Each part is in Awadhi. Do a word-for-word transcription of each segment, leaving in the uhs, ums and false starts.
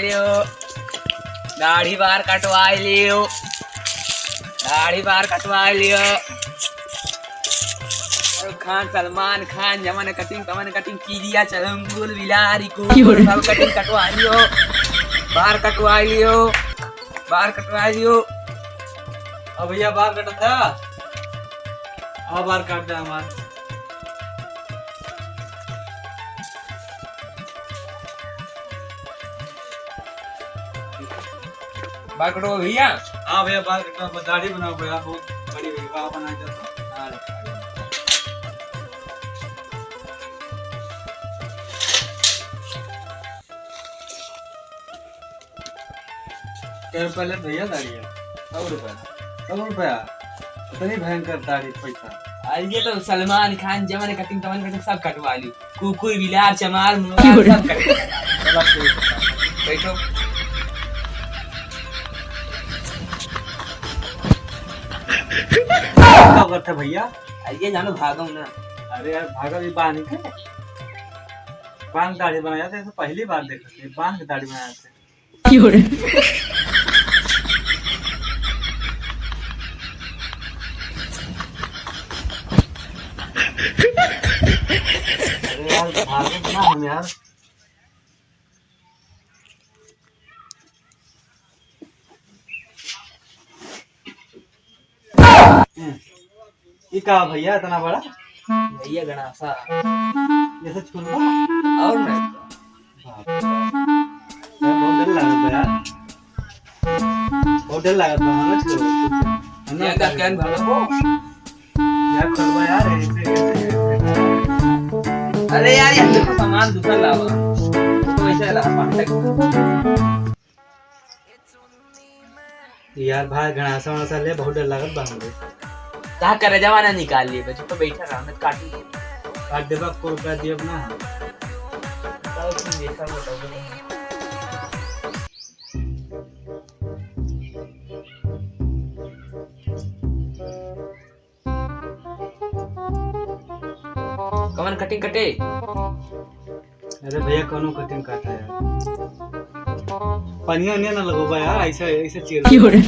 लियो, दाढ़ी बार कटवाई लियो, दाढ़ी बार कटवाई लियो। शाहरुख खान, सलमान खान, जवन cutting तवन cutting कीजिया, चलंगुल बिलारी को क्यों रे? सब cutting कटवाई लियो, बार कटवाई लियो, बार कटवाई लियो। अब भैया बार कटा था, अब बार काट दे हमार। बाल कटवा भैया। हाँ भैया, बाल कटवा, बस दाढ़ी बनाओ भैया, बहुत बड़ी हुई, बाल बना जाता। हाँ। कै रुपया लेत भैया दाढ़ी है? सौ रुपया। सौ रुपया? इतनी भयंकर दाढ़ी पैसा। आ, ये तो सलमान खान जवन cutting तवन cutting सब कटवा ली। कुकुर, बिलार, चमार, मुर्गा, सब कटवा ली। चलो ठीक है। बैठो। का करत है भैया? आ, ये जानो भागो ना। अरे यार, भागो भी बांध के। बांध दाढ़ी बनाया था, ये तो पहली बार देखा था, बांध के दाढ़ी बनाया था। क्यों रे? अरे यार, भागो ना हम यार। हम्म। ई का भैया इतना बड़ा? भैया गणासा। जैसे छुलबा? और नहीं तो। बाप रे बाप। यार, बहुत डर लागत बा यार। बहुत डर लागत बा, हमें छोड़। हम ना यार, का करें। क्या भागो? यार, करवा यार, ऐसे, ऐसे, ऐसे। अरे यार, ये देखो, सामान दूसरा लावा। तो ऐसे ला, पांच यार, भाई, घणासा वणासा ले, बहुत डर लागत बा हमरे। का करे, जवाना निकाल लिए, बच्चों तो बैठा रहा, मैं काटू। काट देबा, को रुपया दियब ना। बताओ, तुम देखा, बताओ, बताओ। कवन cutting कटे? अरे भैया, कौनो cutting काटा यार। पनिया उनिया ना लगो बा यार, ऐसे, ऐसे चीर। क्यों रे?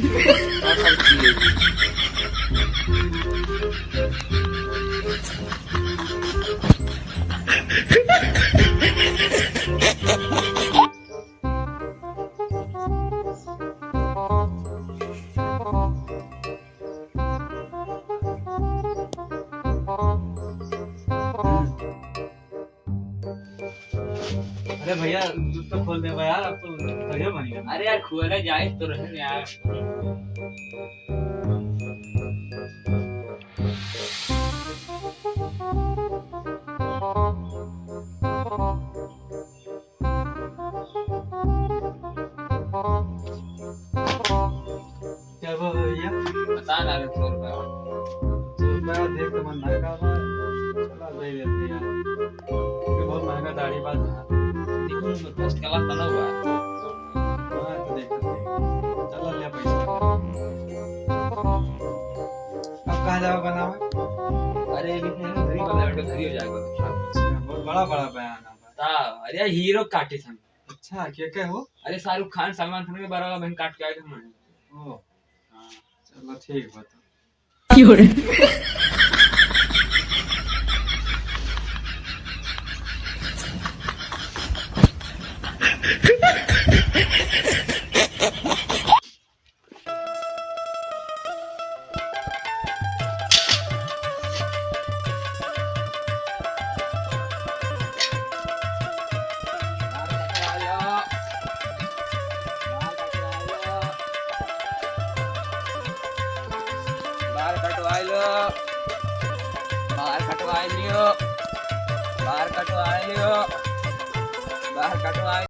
अरे भैया, जूता खोल दे बा यार, अब तो बढ़िया बन गया। अरे यार, खोला जाए तो रहे यार। क्या हुआ भैया? बता ना रे, सौ रुपया। सौ रुपया देख के मन ना का बा। चला, दे देते यार। ये बहुत महंगा दाढ़ी बात है। देखो, first class बना हुआ है। हाँ, तो देख लेते हैं। चला, ले पैसा। अब कहाँ जाओ बनावे? अरे, अभी नहीं, घर ही बना, बेटा, घर ही हो जाएगा। अच्छा, बहुत बड़ा, बड़ा बयान है। हाँ, अरे, हीरो काटे थे। अच्छा, के के हो? अरे, शाहरुख खान, सलमान खान के बराबर बहन काट के आए थे हम। ओ, हाँ। चलो, ठीक बा तो। क्यों रे? बार कटवाई लो, बार कटवाई लियो, बार कटवाई लियो, बार कटवाई